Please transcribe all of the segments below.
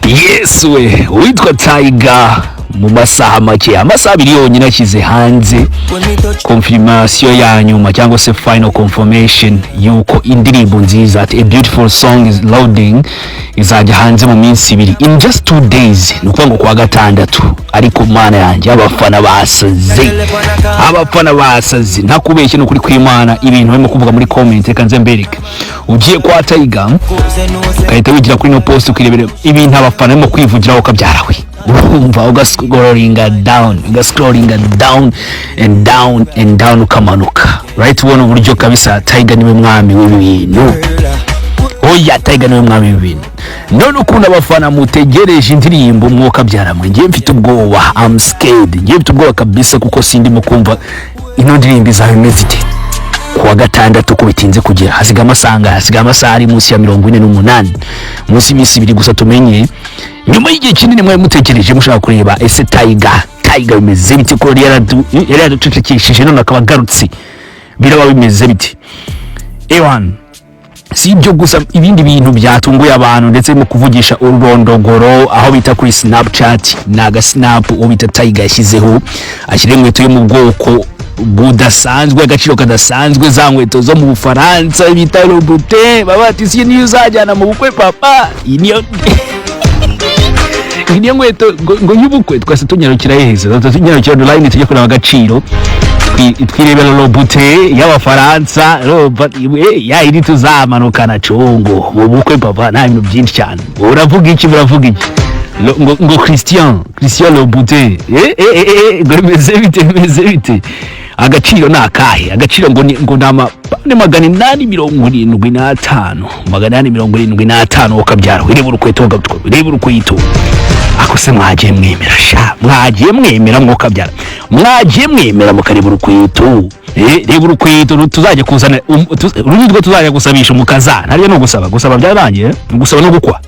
Yesu we, uwitwa Tiger mu masaha make, amasaha 2 yonyine, ashyize hanze confirmation ya nyuma cyangwa se final confirmation yuko indirimbo nziza ati "A Beautiful Song is loading" izajya hanze mu minsi 2, in just 2 days, ni ukuvuga ngo kuwa gatandatu. Ariko Mana yanjye, abafana basaze, abafana basaze, ntakubeshye, ni ukuri kw'Imana. Ibintu barimo kuvuga muri comment, reka nze mbereke. Ugiye kwa Tiger ugahita wigira kuri no post, ukirebera ibintu abafana barimo kwivugiraho, ukabyarawe, urumva ugascrollinga down, ugascrollinga down and down and down, ukamanuka, right? Ubona uburyo kabisa Tiger niwe mwami w'ibi bintu. Oya, Tiger niwe mwami w'ibi bintu. None ukuntu abafana mutegereje indirimbo, mwuka byaramwe, ngiye mfite ubwoba, I'm scared, ngiye mfite ubwoba kabisa, kuko sindimo kumva ino ndirimbo izaba imeze ite kuwa gatandatu. Ko bitinze kugera, hasigaye amasaha angahe? Hasigaye amasaha ari munsi ya 48, munsi y'iminsi 2 gusa. Tumenye nyuma y'igihe kinini mwari mutegereje, mushaka kureba ese Tiger, Tiger bimeze bite, ko yari yaraducecekesheje, none akaba agarutse, biraba bimeze bite? Ewan, si ibyo gusa, ibindi bintu byatunguye abantu ndetse mu kuvugisha ururondogoro aho bita kuri Snapchat ni agasnap uwo bita Tiger yashyizeho, ashyiraho inkweto yo mu bwoko budasanzwe, agaciro kadasanzwe, za nkweto zo mu Bufaransa bita Louboutin. Baba bati: "Si niyo uzajyana mu bukwe, papa? Iyi niyo nkweto ngo y'ubukwe." Twese tunyarukira heza, tunyarukira online, tujye kureba agaciro, twirebera Louboutin y'Abafaransa, ya iri tuzamanukana congo mu bukwe, papa. Nta bintu byinshi cyane. Uravuga iki? Uravuga iki? Ngo Christian Louboutin, ngo bimeze bite? Bimeze bite? Agaciro ni akahe? Agaciro ngo ni amapawundi 875, 875, ukabyara. Ureba urukweto, ureba urukweto. Ako se mwagiye mwemera sha, mwagiye mwemera, mwokabyara, mwagiye mwemera mukareba urukweto. Reba urukweto tuzajya kuzana, uru nirwo tuzajya gusabisha umukazana. Hariya ni ugusaba, gusaba byararangiye, ni ugusaba no gukwa.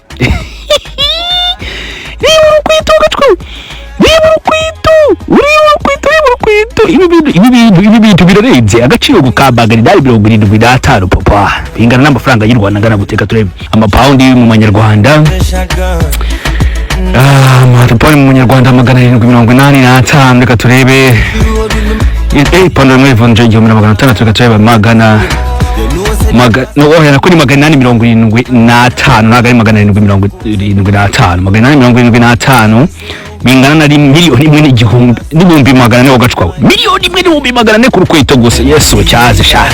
Reba urukweto gatwe, reba urukweto, ureba urukweto, reba urukweto. Ibi bintu birarenze agaciro ka 875, papa. Bingana n'amafaranga y'u Rwanda angana guteka? Turebe amapawundi mu manyarwanda. Amapawundi mu manyarwanda 785. Reka turebe, ipantaro imwe ivunja 1600. Reka turebe magana no, oya, nako ni 875, ntabwo ari 775. 875 bingana na 1,000,000 n'igihumbi n'ibihumbi 400. Ugacwawe 1,100,400 ku rukweto gusa. Yesu, cyaze sha.